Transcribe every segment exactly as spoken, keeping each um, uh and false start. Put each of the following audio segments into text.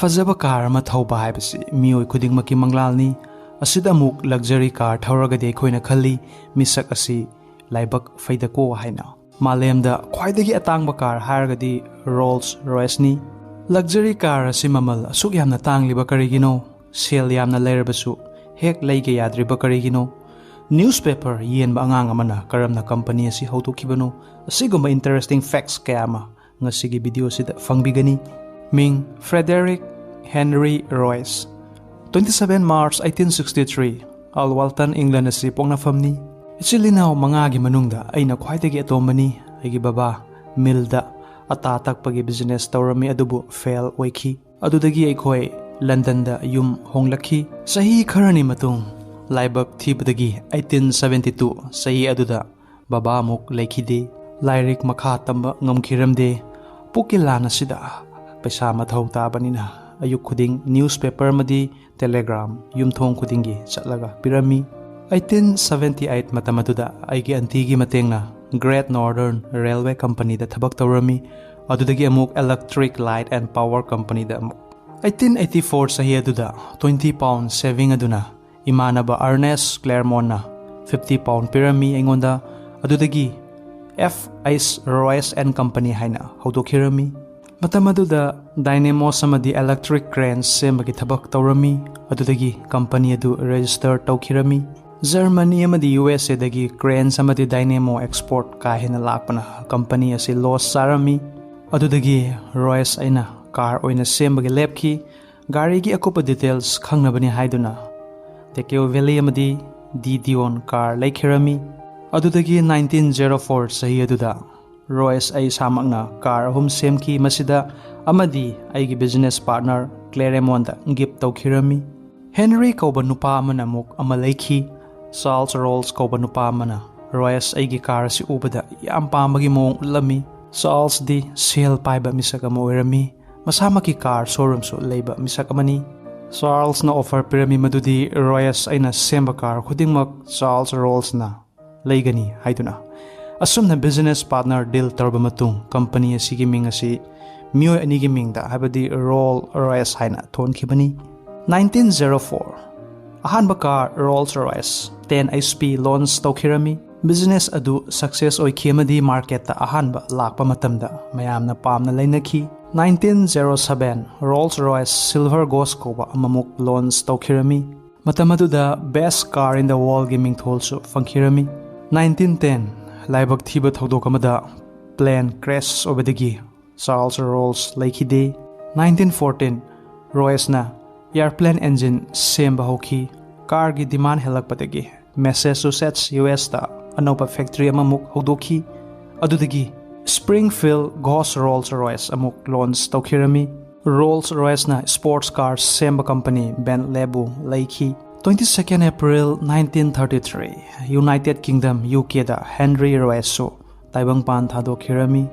ꯐꯖꯕ car ꯑꯃ ꯊꯧꯕ ꯍꯥꯏꯕꯁꯤ ꯃꯤꯑꯣꯏ ꯈꯨꯗꯤꯡꯃꯛꯀꯤ ꯃꯪꯂꯥꯜꯅꯤ꯫ ꯑꯁꯤꯗ ꯑꯃꯨꯛ luxury car ꯊꯧꯔꯒꯗꯤ ꯑꯩꯈꯣꯏꯅ ꯈꯜꯂꯤ, "ꯃꯤꯁꯛ ꯑꯁꯤ ꯂꯥꯏꯕꯛ ꯐꯩꯗꯀꯣ" ꯍꯥꯏꯅ꯫ ꯃꯥꯂꯦꯝꯗ ꯈ꯭ꯋꯥꯏꯗꯒꯤ ꯑꯇꯥꯡꯕ car ꯍꯥꯏꯔꯒꯗꯤ Rolls Royceꯅꯤ꯫ Luxury car ꯑꯁꯤ ꯃꯃꯜ ꯑꯁꯨꯛ ꯌꯥꯝꯅ ꯇꯥꯡꯂꯤꯕ ꯀꯔꯤꯒꯤꯅꯣ? ꯁꯦꯜ ꯌꯥꯝꯅ ꯂꯩꯔꯕꯁꯨ ꯍꯦꯛ ꯂꯩꯒꯦ ꯌꯥꯗ꯭ꯔꯤꯕ ꯀꯔꯤꯒꯤꯅꯣ? Newspaper ꯌꯦꯟꯕ ꯑꯉꯥꯡ ꯑꯃꯅ ꯀꯔꯝꯅ company ꯑꯁꯤ ꯍꯧꯗꯣꯛꯈꯤꯕꯅꯣ? ꯑꯁꯤꯒꯨꯝꯕ interesting facts ꯀꯌꯥ ꯑꯃ ꯉꯁꯤꯒꯤ video ꯑꯁꯤꯗ ꯐꯪꯕꯤꯒꯅꯤ꯫ ꯃꯤꯡ: Frederick Henry Royce꯫ Twenty seven March eighteen sixty three, Alwalton, England ꯑꯁꯤ ꯄꯣꯛꯅꯐꯝꯅꯤ꯫ ꯏꯆꯤꯜ ꯏꯅꯥꯎ ꯃꯉꯥꯒꯤ ꯃꯅꯨꯡꯗ ꯑꯩꯅ ꯈ꯭ꯋꯥꯏꯗꯒꯤ ꯑꯇꯣꯝꯕꯅꯤ꯫ ꯑꯩꯒꯤ ꯕꯕꯥ millꯗ ꯑꯇꯥ ꯇꯛꯄꯒꯤ business ꯇꯧꯔꯝꯃꯤ, ꯑꯗꯨꯕꯨ fail ꯑꯣꯏꯈꯤ꯫ ꯑꯗꯨꯗꯒꯤ ꯑꯩꯈꯣꯏ Londonꯗ ꯌꯨꯝ ꯍꯣꯡꯂꯛꯈꯤ꯫ ꯆꯍꯤ ꯈꯔꯅꯤ ꯃꯇꯨꯡ, ꯂꯥꯏꯕꯛ ꯊꯤꯕꯗꯒꯤ eighteen seventy two ꯆꯍꯤ ꯑꯗꯨꯗ ꯕꯕꯥ ꯑꯃꯨꯛ ꯂꯩꯈꯤꯗꯦ꯫ ꯂꯥꯏꯔꯤꯛ ꯃꯈꯥ ꯇꯝꯕ ꯉꯝꯈꯤꯔꯝꯗꯦ꯫ ꯄꯨꯛꯀꯤ ꯂꯥꯟ ꯑꯁꯤꯗ ꯄꯩꯁꯥ ꯃꯊꯧ ꯇꯥꯕꯅꯤꯅ ꯑꯌꯨꯛ ꯈꯨꯗꯤꯡ newspaper ꯑꯃꯗꯤ telegram ꯌꯨꯝꯊꯣꯡ ꯈꯨꯗꯤꯡꯒꯤ ꯆꯠꯂꯒ ꯄꯤꯔꯝꯃꯤ꯫ Eighteen seventy eight ꯃꯇꯝ ꯑꯗꯨꯗ ꯑꯩꯒꯤ auntyꯒꯤ ꯃꯇꯦꯡꯅ Great Northern Railway Companyꯗ ꯊꯕꯛ ꯇꯧꯔꯝꯃꯤ꯫ ꯑꯗꯨꯗꯒꯤ ꯑꯃꯨꯛ Electric Light and Power Companyꯗ ꯑꯃꯨꯛ꯫ Eighteen eighty four ꯆꯍꯤ ꯑꯗꯨꯗ twenty pound saving ꯑꯗꯨꯅ ꯏꯃꯥꯟꯅꯕ Ernest Claremontꯅ fifty pound ꯄꯤꯔꯝꯃꯤ ꯑꯩꯉꯣꯟꯗ꯫ ꯑꯗꯨꯗꯒꯤ F H Royce and Company ꯍꯥꯏꯅ ꯍꯧꯗꯣꯛꯈꯤꯔꯝꯃꯤ꯫ ꯃꯇꯝ ꯑꯗꯨꯗ dynamos ꯑꯃꯗꯤ electric cranes ꯁꯦꯝꯕꯒꯤ ꯊꯕꯛ ꯇꯧꯔꯝꯃꯤ꯫ ꯑꯗꯨꯗꯒꯤ company ꯑꯗꯨ register ꯇꯧꯈꯤꯔꯝꯃꯤ꯫ Germany ꯑꯃꯗꯤ USAꯗꯒꯤ cranes ꯑꯃꯗꯤ dynamo export ꯀꯥ ꯍꯦꯟꯅ ꯂꯥꯛꯄꯅ company ꯑꯁꯤ loss ꯆꯥꯔꯝꯃꯤ꯫ ꯑꯗꯨꯗꯒꯤ Royce ꯑꯩꯅ car ꯑꯣꯏꯅ ꯁꯦꯝꯕꯒꯤ ꯂꯦꯞꯈꯤ꯫ ꯒꯥꯔꯤꯒꯤ ꯑꯀꯨꯞꯄ details ꯈꯪꯅꯕꯅꯤ ꯍꯥꯏꯗꯨꯅ Tokyo Valley ꯑꯃꯗꯤ Didion car ꯂꯩꯈꯤꯔꯝꯃꯤ꯫ ꯑꯗꯨꯗꯒꯤ nineteen zero four ꯆꯍꯤ ꯑꯗꯨꯗ Royce ꯑꯩ ꯏꯁꯥꯃꯛꯅ car ꯑꯍꯨꯝ ꯁꯦꯝꯈꯤ꯫ ꯃꯁꯤꯗ ꯑꯃꯗꯤ ꯑꯩꯒꯤ business partner Claremontꯗ gift ꯇꯧꯈꯤꯔꯝꯃꯤ꯫ Henry ꯀꯧꯕ ꯅꯨꯄꯥ ꯑꯃꯅ ꯑꯃꯨꯛ ꯑꯃ ꯂꯩꯈꯤ꯫ Charles Rolls ꯀꯧꯕ ꯅꯨꯄꯥ ꯑꯃꯅ Royce ꯑꯩꯒꯤ car ꯑꯁꯤ ꯎꯕꯗ ꯌꯥꯝ ꯄꯥꯝꯕꯒꯤ ꯃꯑꯣꯡ ꯎꯠꯂꯝꯃꯤ꯫ Charlesꯗꯤ ꯁꯦꯜ ꯄꯥꯏꯕ ꯃꯤꯁꯛ ꯑꯃ ꯑꯣꯏꯔꯝꯃꯤ꯫ ꯃꯁꯥꯃꯛꯀꯤ car showroomꯁꯨ ꯂꯩꯕ ꯃꯤꯁꯛ ꯑꯃꯅꯤ꯫ Charlesꯅ offer ꯄꯤꯔꯝꯃꯤ ꯃꯗꯨꯗꯤ Royce ꯑꯩꯅ ꯁꯦꯝꯕ car ꯈꯨꯗꯤꯡꯃꯛ Charles Rollsꯅ ꯂꯩꯒꯅꯤ ꯍꯥꯏꯗꯨꯅ꯫ ꯑꯁꯨꯝꯅ business partner deal ꯇꯧꯔꯕ ꯃꯇꯨꯡ company ꯑꯁꯤꯒꯤ ꯃꯤꯡ ꯑꯁꯤ ꯃꯤꯑꯣꯏ ꯑꯅꯤꯒꯤ ꯃꯤꯡꯗ, ꯍꯥꯏꯕꯗꯤ ꯔꯣꯜ ꯔꯣꯌꯁ ꯍꯥꯏꯅ ꯊꯣꯟꯈꯤꯕꯅꯤ꯫ Nineteen zero four, ꯑꯍꯥꯟꯕ car Rolls Royce ten H P launch ꯇꯧꯈꯤꯔꯝꯃꯤ꯫ Business ꯑꯗꯨ success ꯑꯣꯏꯈꯤ ꯑꯃꯗꯤ marketꯇ ꯑꯍꯥꯟꯕ ꯂꯥꯛꯄ ꯃꯇꯝꯗ ꯃꯌꯥꯝꯅ ꯄꯥꯝꯅ ꯂꯩꯅꯈꯤ꯫ Nineteen zero seven, Rolls Royce Silver Ghost ꯀꯧꯕ ꯑꯃꯃꯨꯛ launch ꯇꯧꯈꯤꯔꯝꯃꯤ꯫ ꯃꯇꯝ ꯑꯗꯨꯗ best car in the worldꯒꯤ ꯃꯤꯡꯊꯣꯜꯁꯨ ꯐꯪꯈꯤꯔꯝꯃꯤ꯫ Nineteen ten, ꯂꯥꯏꯕꯛ ꯊꯤꯕ ꯊꯧꯗꯣꯛ ꯑꯃꯗ plane crash ꯑꯣꯏꯕꯗꯒꯤ Charles Rolls ꯂꯩꯈꯤꯗꯦ꯫ Nineteen fourteen, ꯔꯣꯌꯁꯅ airplane engine ꯁꯦꯝꯕ ꯍꯧꯈꯤ꯫ Carꯒꯤ demand ꯍꯦꯜꯂꯛꯄꯗꯒꯤ Massachusetts, USꯇ ꯑꯅꯧꯕ factory ꯑꯃꯃꯨꯛ ꯍꯧꯗꯣꯛꯈꯤ꯫ ꯑꯗꯨꯗꯒꯤ Springfield Ghost Rolls Royce ꯑꯃꯨꯛ launch ꯇꯧꯈꯤꯔꯝꯃꯤ꯫ Rolls Royceꯅ sports car ꯁꯦꯝꯕ company Bentleybꯨ ꯂꯩꯈꯤ꯫ Twenty second April nineteen thirty three, United Kingdom, UKꯗ Henry Royceꯁꯨ ꯇꯥꯏꯕꯪꯄꯥꯟ ꯊꯥꯗꯣꯛꯈꯤꯔꯝꯃꯤ꯫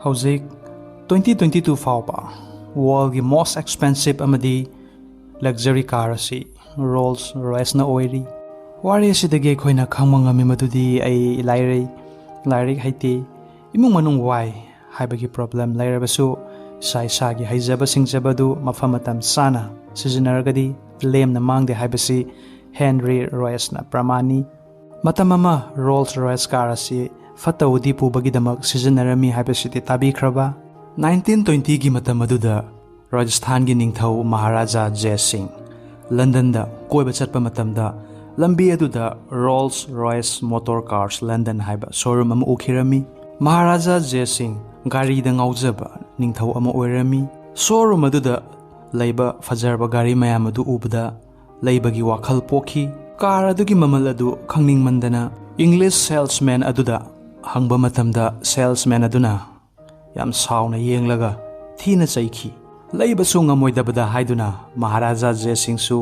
ꯍꯧꯖꯤꯛ twenty twenty two ꯐꯥꯎꯕ worldꯒꯤ most expensive ꯑꯃꯗꯤ luxury car ꯑꯁꯤ Rolls Royceꯅ ꯑꯣꯏꯔꯤ꯫ ꯋꯥꯔꯤ ꯑꯁꯤꯗꯒꯤ ꯑꯩꯈꯣꯏꯅ ꯈꯪꯕ ꯉꯝꯃꯤ ꯃꯗꯨꯗꯤ ꯑꯩ ꯂꯥꯏꯔꯩ, ꯂꯥꯏꯔꯤꯛ ꯍꯩꯇꯦ, ꯏꯃꯨꯡ ꯃꯅꯨꯡ ꯋꯥꯏ ꯍꯥꯏꯕꯒꯤ problem ꯂꯩꯔꯕꯁꯨ ꯏꯁꯥ ꯏꯁꯥꯒꯤ ꯍꯩꯖꯕ ꯁꯤꯡꯖꯕ ꯑꯗꯨ ꯃꯐꯝ ꯃꯇꯝ ꯆꯥꯅ ꯁꯤꯖꯤꯟꯅꯔꯒꯗꯤ ꯂꯦꯝꯅ ꯃꯥꯡꯗꯦ ꯍꯥꯏꯕꯁꯤ Henry Royceꯅ ꯄ꯭ꯔꯃꯥꯟꯅꯤ꯫ ꯃꯇꯝ ꯑꯃ Rolls Royce car ꯑꯁꯤ ꯐꯠꯇ ꯍꯥꯎꯗꯤ ꯄꯨꯕꯒꯤꯗꯃꯛ ꯁꯤꯖꯤꯟꯅꯔꯝꯃꯤ ꯍꯥꯏꯕꯁꯤꯗꯤ ꯇꯥꯕꯤꯈ꯭ꯔꯕ? Nineteen twentyꯒꯤ ꯃꯇꯝ ꯑꯗꯨꯗ ꯔꯥꯖꯁꯊꯥꯟꯒꯤ ꯅꯤꯡꯊꯧ ꯃꯍꯥꯔꯥꯖꯥ ꯖꯦ ꯁꯤꯡ ꯂꯟꯗꯟꯗ ꯀꯣꯏꯕ ꯆꯠꯄ ꯃꯇꯝꯗ ꯂꯝꯕꯤ ꯑꯗꯨꯗ Rolls Royce Motor Cars London ꯍꯥꯏꯕ showroom ꯑꯃ ꯎꯈꯤꯔꯝꯃꯤ꯫ ꯃꯍꯥꯔꯥꯖꯥ ꯖꯦ ꯁꯤꯡ ꯒꯥꯔꯤꯗ ꯉꯥꯎꯖꯕ ꯅꯤꯡꯊꯧ ꯑꯃ ꯑꯣꯏꯔꯝꯃꯤ꯫ Showroom ꯑꯗꯨꯗ ꯂꯩꯕ ꯐꯖꯔꯕ ꯒꯥꯔꯤ ꯃꯌꯥꯝ ꯑꯗꯨ ꯎꯕꯗ ꯂꯩꯕꯒꯤ ꯋꯥꯈꯜ ꯄꯣꯛꯈꯤ꯫ Car ꯑꯗꯨꯒꯤ ꯃꯃꯜ ꯑꯗꯨ ꯈꯪꯅꯤꯡꯃꯟꯗꯅ English salesman ꯑꯗꯨꯗ ꯍꯪꯕ ꯃꯇꯝꯗ salesman ꯑꯗꯨꯅ ꯌꯥꯝ ꯁꯥꯎꯅ ꯌꯦꯡꯂꯒ ꯊꯤꯅ ꯆꯩꯈꯤ꯫ ꯂꯩꯕꯁꯨ ꯉꯝꯃꯣꯏꯗꯕꯗ ꯍꯥꯏꯗꯨꯅ ꯃꯍꯥꯔꯥꯖꯥ ꯖꯦ ꯁꯤꯡꯁꯨ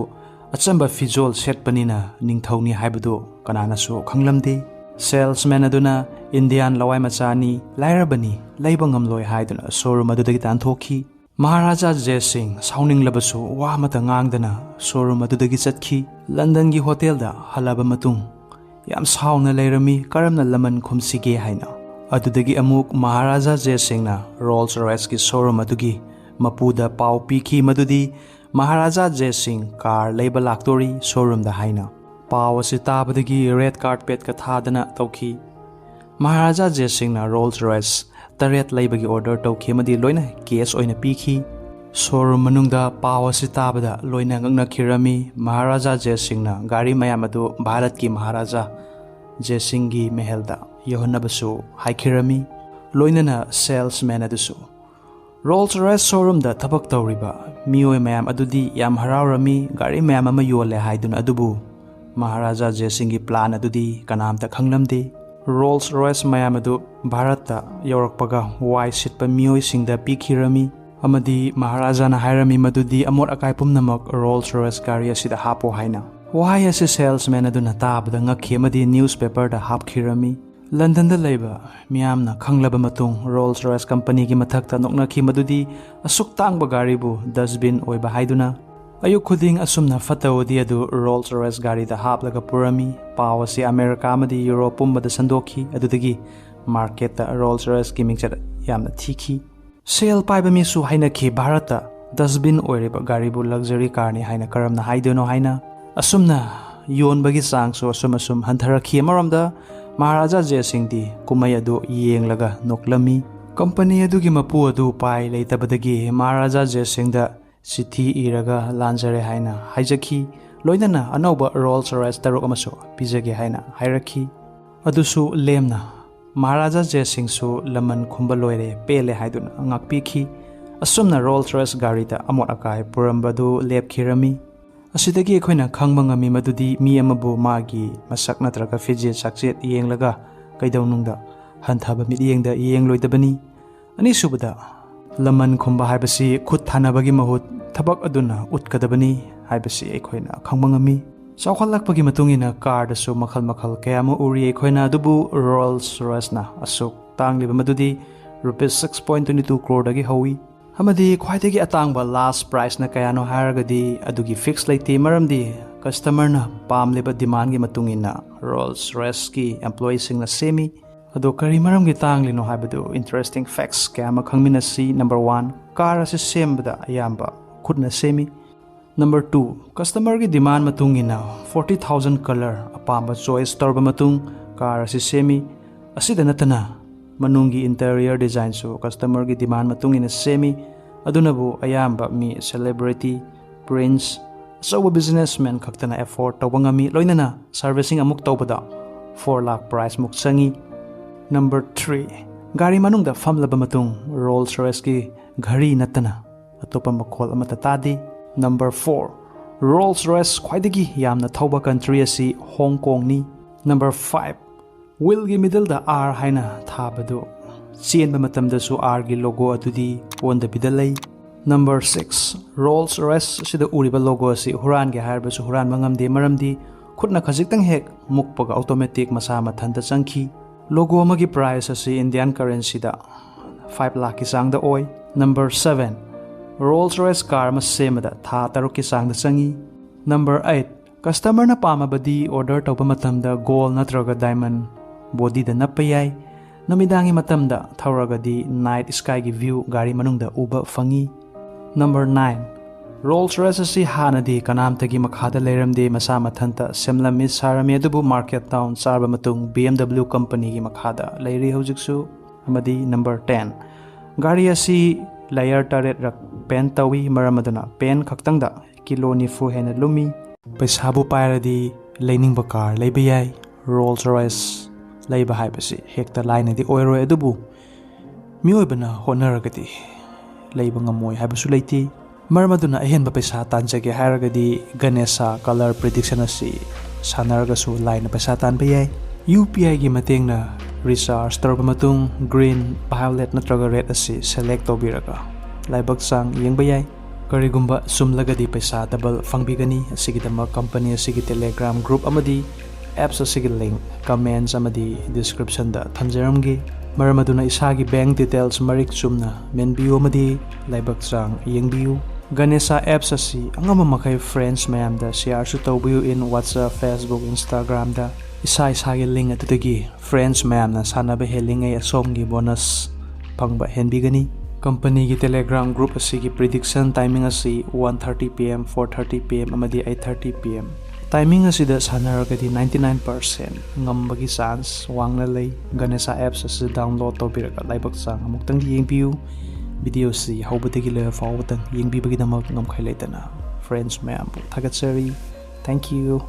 ꯑꯆꯝꯕ ꯐꯤꯖꯣꯜ ꯁꯦꯠꯄꯅꯤꯅ ꯅꯤꯡꯊꯧꯅꯤ ꯍꯥꯏꯕꯗꯨ ꯀꯅꯥꯅꯁꯨ ꯈꯪꯂꯝꯗꯦ꯫ Salesman ꯑꯗꯨꯅ Indian ꯂꯋꯥꯏ ꯃꯆꯥꯅꯤ, ꯂꯥꯏꯔꯕꯅꯤ, ꯂꯩꯕ ꯉꯝꯂꯣꯏ ꯍꯥꯏꯗꯨꯅ showroom ꯑꯗꯨꯗꯒꯤ ꯇꯥꯟꯊꯣꯛꯈꯤ꯫ ꯃꯍꯥꯔꯥꯖꯥ ꯖꯦ ꯁꯤꯡ ꯁꯥꯎꯅꯤꯡꯂꯕꯁꯨ ꯋꯥ ꯑꯃꯇ ꯉꯥꯡꯗꯅ showroom ꯑꯗꯨꯗꯒꯤ ꯆꯠꯈꯤ꯫ ꯂꯟꯗꯟꯒꯤ hotelꯗ ꯍꯜꯂꯕ ꯃꯇꯨꯡ ꯌꯥꯝ ꯁꯥꯎꯅ ꯂꯩꯔꯝꯃꯤ, ꯀꯔꯝꯅ ꯂꯃꯟ ꯈꯨꯝꯁꯤꯒꯦ ꯍꯥꯏꯅ꯫ ꯑꯗꯨꯗꯒꯤ ꯑꯃꯨꯛ ꯃꯍꯥꯔꯥꯖꯥ ꯖꯦꯁꯤꯡꯅ ꯔꯣꯜꯁ ꯔꯣꯌꯁꯀꯤ ꯁꯣꯔꯨꯝ ꯑꯗꯨꯒꯤ ꯃꯄꯨꯗ ꯄꯥꯎ ꯄꯤꯈꯤ ꯃꯗꯨꯗꯤ ꯃꯍꯥꯔꯥꯖꯥ ꯖꯦꯁꯤꯡ ꯀꯥꯔ ꯂꯩꯕ ꯂꯥꯛꯇꯣꯔꯤ ꯁꯣꯔꯨꯝꯗ ꯍꯥꯏꯅ꯫ ꯄꯥꯎ ꯑꯁꯤ ꯇꯥꯕꯗꯒꯤ ꯔꯦꯗ ꯀꯥꯔꯄꯦꯠꯀ ꯊꯥꯗꯅ ꯇꯧꯈꯤ꯫ ꯃꯍꯥꯔꯥꯖꯥ ꯖꯦꯁꯤꯡꯅ ꯔꯣꯜꯁ ꯔꯣꯌꯁ ꯇꯔꯦꯠ ꯂꯩꯕꯒꯤ ꯑꯣꯔꯗꯔ ꯇꯧꯈꯤ ꯑꯃꯗꯤ ꯂꯣꯏꯅ ꯀꯦꯁ ꯑꯣꯏꯅ ꯄꯤꯈꯤ꯫ ꯁꯣꯔꯨꯝ ꯃꯅꯨꯡꯗ ꯄꯥꯎ ꯑꯁꯤ ꯇꯥꯕꯗ ꯂꯣꯏꯅ ꯉꯛꯅꯈꯤꯔꯝꯃꯤ꯫ ꯃꯍꯥꯔꯥꯖꯥ ꯖꯦꯁꯤꯡꯅ ꯒꯥꯔꯤ ꯃꯌꯥꯝ ꯑꯗꯨ ꯚꯥꯔꯠꯀꯤ ꯃꯍꯥꯔꯥꯖꯥ ꯖꯦꯁꯤꯡꯒꯤ ꯃꯍꯜꯗ ꯌꯧꯍꯟꯅꯕꯁꯨ ꯍꯥꯏꯈꯤꯔꯝꯃꯤ꯫ ꯂꯣꯏꯅꯅ ꯁꯦꯜꯁꯃꯦꯟ ꯑꯗꯨꯁꯨ꯫ ꯔꯣꯜꯁ ꯔꯣꯌꯁ ꯁꯣꯔꯨꯝꯗ ꯊꯕꯛ ꯇꯧꯔꯤꯕ ꯃꯤꯑꯣꯏ ꯃꯌꯥꯝ ꯑꯗꯨꯗꯤ ꯌꯥꯝ ꯍꯔꯥꯎꯔꯝꯃꯤ꯫ ꯒꯥꯔꯤ ꯃꯌꯥꯝ ꯑꯃ ꯌꯣꯜꯂꯦ ꯍꯥꯏꯗꯨꯅ꯫ ꯑꯗꯨꯕꯨ ꯃꯍꯥꯔꯥꯖꯥ ꯖꯦꯁꯤꯡꯒꯤ ꯄ꯭ꯂꯥꯟ ꯑꯗꯨꯗꯤ ꯀꯅꯥꯝꯇ ꯈꯪꯂꯝꯗꯦ꯫ ꯔꯣꯜꯁ ꯔꯣꯌꯁ ꯃꯌꯥꯝ ꯑꯗꯨ ꯚꯥꯔꯠꯇ ꯌꯧꯔꯛꯄꯒ ꯋꯥꯏ ꯁꯤꯠꯄ ꯃꯤꯑꯣꯏꯁꯤꯡꯗ ꯄꯤꯈꯤꯔꯝꯃꯤ ꯑꯃꯗꯤ ꯃꯍꯥꯔꯥꯖꯥꯅ ꯍꯥꯏꯔꯝꯃꯤ ꯃꯗꯨꯗꯤ ꯑꯃꯣꯠ ꯑꯀꯥꯏ ꯄꯨꯝꯅꯃꯛ ꯔꯣꯜꯁ ꯔꯣꯌꯁ ꯒꯥꯔꯤ ꯑꯁꯤꯗ ꯍꯥꯞꯄꯣ ꯍꯥꯏꯅ꯫ ꯋꯥꯍꯩ ꯑꯁꯤ ꯁꯦꯜꯁꯃꯦꯟ ꯑꯗꯨꯅ ꯇꯥꯕꯗ ꯉꯛꯈꯤ ꯑꯃꯗꯤ ꯅ꯭ꯌꯨꯁꯄꯦꯄꯔꯗ ꯍꯥꯞꯈꯤꯔꯝꯃꯤ꯫ ꯂꯟꯗꯟꯗ ꯂꯩꯕ ꯃꯤꯌꯥꯝꯅ ꯈꯪꯂꯕ ꯃꯇꯨꯡ ꯔꯣꯜꯁ ꯔꯣꯌꯁ ꯀꯝꯄꯅꯤꯒꯤ ꯃꯊꯛꯇ ꯅꯣꯛꯅꯈꯤ ꯃꯗꯨꯗꯤ ꯑꯁꯨꯛ ꯇꯥꯡꯕ ꯒꯥꯔꯤꯕꯨ ꯗꯁꯕꯤꯟ ꯑꯣꯏꯕ ꯍꯥꯏꯗꯨꯅ꯫ ꯑꯌꯨꯛ ꯈꯨꯗꯤꯡ ꯑꯁꯨꯝꯅ ꯐꯠꯇ ꯍꯥꯎꯗꯤ ꯑꯗꯨ ꯔꯣꯜꯁ ꯔꯣꯌꯁ ꯒꯥꯔꯤꯗ ꯍꯥꯞꯂꯒ ꯄꯨꯔꯝꯃꯤ꯫ ꯄꯥꯎ ꯑꯁꯤ ꯑꯃꯦꯔꯤꯀꯥ ꯑꯃꯗꯤ ꯌꯨꯔꯣꯞ ꯄꯨꯝꯕꯗ ꯁꯟꯗꯣꯛꯈꯤ꯫ ꯑꯗꯨꯗꯒꯤ ꯃꯥꯔꯀꯦꯠꯇ ꯔꯣꯜꯁ ꯔꯣꯌꯁꯀꯤ ꯃꯤꯡꯆꯠ ꯌꯥꯝꯅ ꯊꯤꯈꯤ꯫ ꯁꯦꯜ ꯄꯥꯏꯕ ꯃꯤꯁꯨ ꯍꯥꯏꯅꯈꯤ ꯚꯥꯔꯠꯇ ꯗꯁꯕꯤꯟ ꯑꯣꯏꯔꯤꯕ ꯒꯥꯔꯤꯕꯨ ꯂꯛꯖꯔꯤ ꯀꯥꯔꯅꯤ ꯍꯥꯏꯅ ꯀꯔꯝꯅ ꯍꯥꯏꯗꯣꯏꯅꯣ ꯍꯥꯏꯅ꯫ ꯑꯁꯨꯝꯅ ꯌꯣꯟꯕꯒꯤ ꯆꯥꯡꯁꯨ ꯑꯁꯨꯝ ꯑꯁꯨꯝ ꯍꯟꯊꯔꯛꯈꯤ꯫ ꯑꯃꯔꯣꯝꯗ ꯃꯍꯥꯔꯥꯖꯥ ꯖꯦꯁꯤꯡꯗꯤ ꯀꯨꯝꯍꯩ ꯑꯗꯨ ꯌꯦꯡꯂꯒ ꯅꯣꯛꯂꯝꯃꯤ꯫ ꯀꯝꯄꯅꯤ ꯑꯗꯨꯒꯤ ꯃꯄꯨ ꯑꯗꯨ ꯎꯄꯥꯏ ꯂꯩꯇꯕꯗꯒꯤ ꯃꯍꯥꯔꯥꯖꯥ ꯖꯦꯁꯤꯡꯗ ꯆꯤꯊꯤ ꯏꯔꯒ ꯂꯥꯟꯖꯔꯦ ꯍꯥꯏꯅ ꯍꯥꯏꯖꯈꯤ꯫ ꯂꯣꯏꯅꯅ ꯑꯅꯧꯕ ꯔꯣꯜꯁ ꯔꯣꯌꯁ ꯇꯔꯨꯛ ꯑꯃꯁꯨ ꯄꯤꯖꯒꯦ ꯍꯥꯏꯅ ꯍꯥꯏꯔꯛꯈꯤ꯫ ꯑꯗꯨꯁꯨ ꯂꯦꯝꯅ ꯃꯍꯥꯔꯥꯖꯥ ꯖꯦꯁꯤꯡꯁꯨ ꯂꯃꯟ ꯈꯨꯝꯕ ꯂꯣꯏꯔꯦ, ꯄꯦꯜꯂꯦ ꯍꯥꯏꯗꯨꯅ ꯉꯥꯛꯄꯤꯈꯤ꯫ ꯑꯁꯨꯝꯅ ꯔꯣꯜꯁ ꯔꯣꯌꯁ ꯒꯥꯔꯤꯗ ꯑꯃꯣꯠ ꯑꯀꯥꯏ ꯄꯨꯔꯝꯕꯗꯨ ꯂꯦꯞꯈꯤꯔꯝꯃꯤ꯫ ꯑꯁꯤꯗꯒꯤ ꯑꯩꯈꯣꯏꯅ ꯈꯪꯕ ꯉꯝꯃꯤ ꯃꯗꯨꯗꯤ ꯃꯤ ꯑꯃꯕꯨ ꯃꯥꯒꯤ ꯃꯁꯛ ꯅꯠꯇ꯭ꯔꯒ ꯐꯤꯖꯦꯠ ꯆꯥꯛꯆꯦꯠ ꯌꯦꯡꯂꯒ ꯀꯩꯗꯧꯅꯨꯡꯗ ꯍꯟꯊꯕ ꯃꯤꯠꯌꯦꯡꯗ ꯌꯦꯡꯂꯣꯏꯗꯕꯅꯤ꯫ ꯑꯅꯤꯁꯨꯕꯗ, ꯂꯃꯟ ꯈꯨꯝꯕ ꯍꯥꯏꯕꯁꯤ ꯈꯨꯠ ꯊꯥꯅꯕꯒꯤ ꯃꯍꯨꯠ ꯊꯕꯛ ꯑꯗꯨꯅ ꯎꯠꯀꯗꯕꯅꯤ ꯍꯥꯏꯕꯁꯤ ꯑꯩꯈꯣꯏꯅ ꯈꯪꯕ ꯉꯝꯃꯤ꯫ ꯆꯥꯎꯈꯠꯂꯛꯄꯒꯤ ꯃꯇꯨꯡ ꯏꯟꯅ ꯀꯥꯔꯗꯁꯨ ꯃꯈꯜ ꯃꯈꯜ ꯀꯌꯥ ꯑꯃ ꯎꯔꯤ ꯑꯩꯈꯣꯏꯅ, ꯑꯗꯨꯕꯨ ꯔꯣꯜꯁ ꯔꯣꯌꯁꯅ ꯑꯁꯨꯛ ꯇꯥꯡꯂꯤꯕ ꯃꯗꯨꯗꯤ rupees six point twenty two crore ꯗꯒꯤ ꯍꯧꯏ꯫ ꯑꯃꯗꯤ ꯈ꯭ꯋꯥꯏꯗꯒꯤ ꯑꯇꯥꯡꯕ ꯂꯥꯁ ꯄ꯭ꯔꯥꯏꯁꯅ ꯀꯌꯥꯅꯣ ꯍꯥꯏꯔꯒꯗꯤ ꯑꯗꯨꯒꯤ ꯐꯤꯛꯁ ꯂꯩꯇꯦ, ꯃꯔꯝꯗꯤ ꯀꯁꯇꯃꯔꯅ ꯄꯥꯝꯂꯤꯕ ꯗꯤꯃꯥꯟꯒꯤ ꯃꯇꯨꯡ ꯏꯟꯅ ꯔꯣꯜꯁ ꯔꯣꯌꯁꯀꯤ ꯑꯦꯝꯄ꯭ꯂꯣꯌꯤꯁꯤꯡꯅ ꯁꯦꯝꯃꯤ꯫ ꯑꯗꯣ ꯀꯔꯤ ꯃꯔꯝꯒꯤ ꯇꯥꯡꯂꯤꯅꯣ ꯍꯥꯏꯕꯗꯨ interesting facts ꯀꯌꯥ ꯑꯃ ꯈꯪꯃꯤꯟꯅꯁꯤ꯫ Number one, car ꯑꯁꯤ ꯁꯦꯝꯕꯗ ꯑꯌꯥꯝꯕ ꯈꯨꯠꯅ ꯁꯦꯝꯃꯤ꯫ Number two, customerꯒꯤ demand ꯃꯇꯨꯡ ꯏꯟꯅ forty thousand colour ꯑꯄꯥꯝꯕ choice ꯇꯧꯔꯕ ꯃꯇꯨꯡ car ꯑꯁꯤ ꯁꯦꯝꯃꯤ꯫ ꯑꯁꯤꯗ ꯅꯠꯇꯅ ꯃꯅꯨꯡꯒꯤ interior designꯁꯨ customerꯒꯤ demand ꯃꯇꯨꯡ ꯏꯟꯅ ꯁꯦꯝꯃꯤ꯫ ꯑꯗꯨꯅꯕꯨ ꯑꯌꯥꯝꯕ ꯃꯤ celebrity, prince, ꯑꯆꯧꯕ businessman ꯈꯛꯇꯅ afford ꯇꯧꯕ ꯉꯝꯃꯤ꯫ ꯂꯣꯏꯅꯅ servicing ꯑꯃꯨꯛ ꯇꯧꯕꯗ four lakh price ꯃꯨꯛ ꯆꯪꯉꯤ꯫ Number three, ꯒꯥꯔꯤ ꯃꯅꯨꯡꯗ ꯐꯝꯂꯕ ꯃꯇꯨꯡ Rolls Royceꯀꯤ ꯘꯔꯤ ꯅꯠꯇꯅ ꯑꯇꯣꯞꯄ ꯃꯈꯣꯜ ꯑꯃꯠꯇ ꯇꯥꯗꯦ꯫ Number four, Rolls Royce ꯈ꯭ꯋꯥꯏꯗꯒꯤ ꯌꯥꯝꯅ ꯊꯧꯕ country ꯑꯁꯤ ꯍꯣꯡ ꯀꯣꯡꯅꯤ꯫ Number five, wheelꯒꯤ middleꯗ R ꯍꯥꯏꯅ ꯊꯥꯕꯗꯨ ꯆꯦꯟꯕ ꯃꯇꯝꯗꯁꯨ Rꯒꯤ logo ꯑꯗꯨꯗꯤ ꯑꯣꯟꯗꯕꯤꯗ ꯂꯩ꯫ Number six, Rolls Royce ꯑꯁꯤꯗ ꯎꯔꯤꯕ logo ꯑꯁꯤ ꯍꯨꯔꯥꯟꯒꯦ ꯍꯥꯏꯔꯕꯁꯨ ꯍꯨꯔꯥꯟꯕ ꯉꯝꯗꯦ, ꯃꯔꯝꯗꯤ ꯈꯨꯠꯅ ꯈꯖꯤꯛꯇꯪ ꯍꯦꯛ ꯃꯨꯛꯄꯒ automatic ꯃꯁꯥ ꯃꯊꯟꯇ ꯆꯪꯈꯤ꯫ Logo ꯑꯃꯒꯤ price ꯑꯁꯤ Indian currencyꯗ five lakhꯀꯤ ꯆꯥꯡꯗ ꯑꯣꯏ꯫ Number seven, Rolls Royce car ꯑꯃ ꯁꯦꯝꯕꯗ ꯊꯥ ꯇꯔꯨꯛꯀꯤ ꯆꯥꯡꯗ ꯆꯪꯏ꯫ Number eight, customerꯅ ꯄꯥꯝꯃꯕꯗꯤ order ꯇꯧꯕ ꯃꯇꯝꯗ gold ꯅꯠꯇ꯭ꯔꯒ diamond bodyꯗ ꯅꯞꯄ ꯌꯥꯏ꯫ ꯅꯨꯃꯤꯗꯥꯡꯒꯤ ꯃꯇꯝꯗ ꯊꯧꯔꯒꯗꯤ night skyꯒꯤ view ꯒꯥꯔꯤ ꯃꯅꯨꯡꯗ ꯎꯕ ꯐꯪꯏ꯫ Number nine, Rolls Royce ꯑꯁꯤ ꯍꯥꯟꯅꯗꯤ ꯀꯅꯥꯝꯇꯒꯤ ꯃꯈꯥꯗ ꯂꯩꯔꯝꯗꯦ, ꯃꯁꯥ ꯃꯊꯟꯇ ꯁꯦꯝꯂꯝꯃꯤ ꯁꯥꯔꯝꯃꯤ, ꯑꯗꯨꯕꯨ market down ꯆꯥꯔꯕ ꯃꯇꯨꯡ BMW companyꯒꯤ ꯃꯈꯥꯗ ꯂꯩꯔꯤ ꯍꯧꯖꯤꯛꯁꯨ꯫ ꯑꯃꯗꯤ number ten, ꯒꯥꯔꯤ ꯑꯁꯤ layer ꯇꯔꯦꯠꯔꯛ paint ꯇꯧꯏ, ꯃꯔꯝ ꯑꯗꯨꯅ paint ꯈꯛꯇꯪꯗ kilo ꯅꯤꯐꯨ ꯍꯦꯟꯅ ꯂꯨꯝꯃꯤ꯫ ꯄꯩꯁꯥꯕꯨ ꯄꯥꯏꯔꯗꯤ ꯂꯩꯅꯤꯡꯕ car ꯂꯩꯕ ꯌꯥꯏ꯫ Rolls Royce ꯂꯩꯕ ꯍꯥꯏꯕꯁꯤ ꯍꯦꯛꯇ ꯂꯥꯏꯅꯗꯤ ꯑꯣꯏꯔꯣꯏ, ꯑꯗꯨꯕꯨ ꯃꯤꯑꯣꯏꯕꯅ ꯍꯣꯠꯅꯔꯒꯗꯤ ꯂꯩꯕ ꯉꯝꯃꯣꯏ ꯍꯥꯏꯕꯁꯨ ꯂꯩꯇꯦ꯫ ꯃꯔꯝ ꯑꯗꯨꯅ ꯑꯍꯦꯟꯕ ꯄꯩꯁꯥ ꯇꯥꯟꯖꯒꯦ ꯍꯥꯏꯔꯒꯗꯤ Ganesha colour prediction ꯑꯁꯤ ꯁꯥꯟꯅꯔꯒꯁꯨ ꯂꯥꯏꯅ ꯄꯩꯁꯥ ꯇꯥꯟꯕ ꯌꯥꯏ꯫ UPIꯒꯤ ꯃꯇꯦꯡꯅ recharge ꯇꯧꯔꯕ ꯃꯇꯨꯡ green, violet ꯅꯠꯇ꯭ꯔꯒ red ꯑꯁꯤ select ꯇꯧꯕꯤꯔꯒ ꯂꯥꯏꯕꯛ ꯆꯥꯡ ꯌꯦꯡꯕ ꯌꯥꯏ꯫ ꯀꯔꯤꯒꯨꯝꯕ ꯆꯨꯝꯂꯒꯗꯤ ꯄꯩꯁꯥ double ꯐꯪꯕꯤꯒꯅꯤ꯫ ꯑꯁꯤꯒꯤꯗꯃꯛ company ꯑꯁꯤꯒꯤ Telegram group ꯑꯃꯗꯤ apps ꯑꯁꯤꯒꯤ link comments ꯑꯃꯗꯤ descriptionꯗ ꯊꯝꯖꯔꯝꯒꯦ꯫ ꯃꯔꯝ ꯑꯗꯨꯅ ꯏꯁꯥꯒꯤ bank details ꯃꯔꯤꯛ ꯆꯨꯝꯅ ꯃꯦꯟꯕꯤꯌꯨ ꯑꯃꯗꯤ ꯂꯥꯏꯕꯛ ꯆꯥꯡ ꯌꯦꯡꯕꯤꯌꯨ꯫ Ganesha apps ꯑꯁꯤ ꯑꯉꯝꯕ ꯃꯈꯩ friends ꯃꯌꯥꯝꯗ shareꯁꯨ ꯇꯧꯕꯤꯌꯨ in WhatsApp, Facebook, Instagramꯗ꯫ ꯏꯁꯥ ꯏꯁꯥꯒꯤ ꯂꯤꯡ ꯑꯗꯨꯗꯒꯤ ꯐ꯭ꯔꯦꯟꯁ ꯃꯌꯥꯝꯅ ꯁꯥꯟꯅꯕ ꯍꯦꯜꯂꯤꯉꯩ ꯑꯁꯣꯝꯒꯤ ꯕꯣꯅꯁ ꯐꯪꯕ ꯍꯦꯟꯕꯤꯒꯅꯤ꯫ ꯀꯝꯄꯅꯤꯒꯤ ꯇꯦꯂꯦꯒ꯭ꯔꯥꯝ ꯒ꯭ꯔꯨꯞ ꯑꯁꯤꯒꯤ ꯄ꯭ꯔꯤꯗꯤꯛꯁꯟ ꯇꯥꯏꯃꯤꯡ ꯑꯁꯤ one thirty P M, four thirty P M ꯑꯃꯗꯤ eight thirty P M꯫ Timing ꯑꯁꯤꯗ ꯁꯥꯟꯅꯔꯒꯗꯤ ninety nine percent ꯉꯝꯕꯒꯤ ꯆꯥꯟꯁ ꯋꯥꯡꯅ ꯂꯩ꯫ ꯒꯅꯦꯁꯥ ꯑꯦꯞꯁ ꯑꯁꯤ ꯗꯥꯎꯟꯂꯣꯗ ꯇꯧꯕꯤꯔꯒ ꯂꯥꯏꯕꯛ ꯆꯥꯡ ꯑꯃꯨꯛꯇꯪ ꯌꯦꯡꯕꯤꯌꯨ꯫ ꯚꯤꯗꯤꯑꯣꯁꯤ ꯍꯧꯕꯗꯒꯤ ꯂꯣꯏꯕ ꯐꯥꯎꯕꯗꯪ ꯌꯦꯡꯕꯤꯕꯒꯤꯗꯃꯛ ꯉꯝꯈꯩ ꯂꯩꯇꯅ ꯐ꯭ꯔꯦꯟꯁ ꯃꯌꯥꯝꯕꯨ ꯊꯥꯒꯠꯆꯔꯤ꯫ Thank you꯫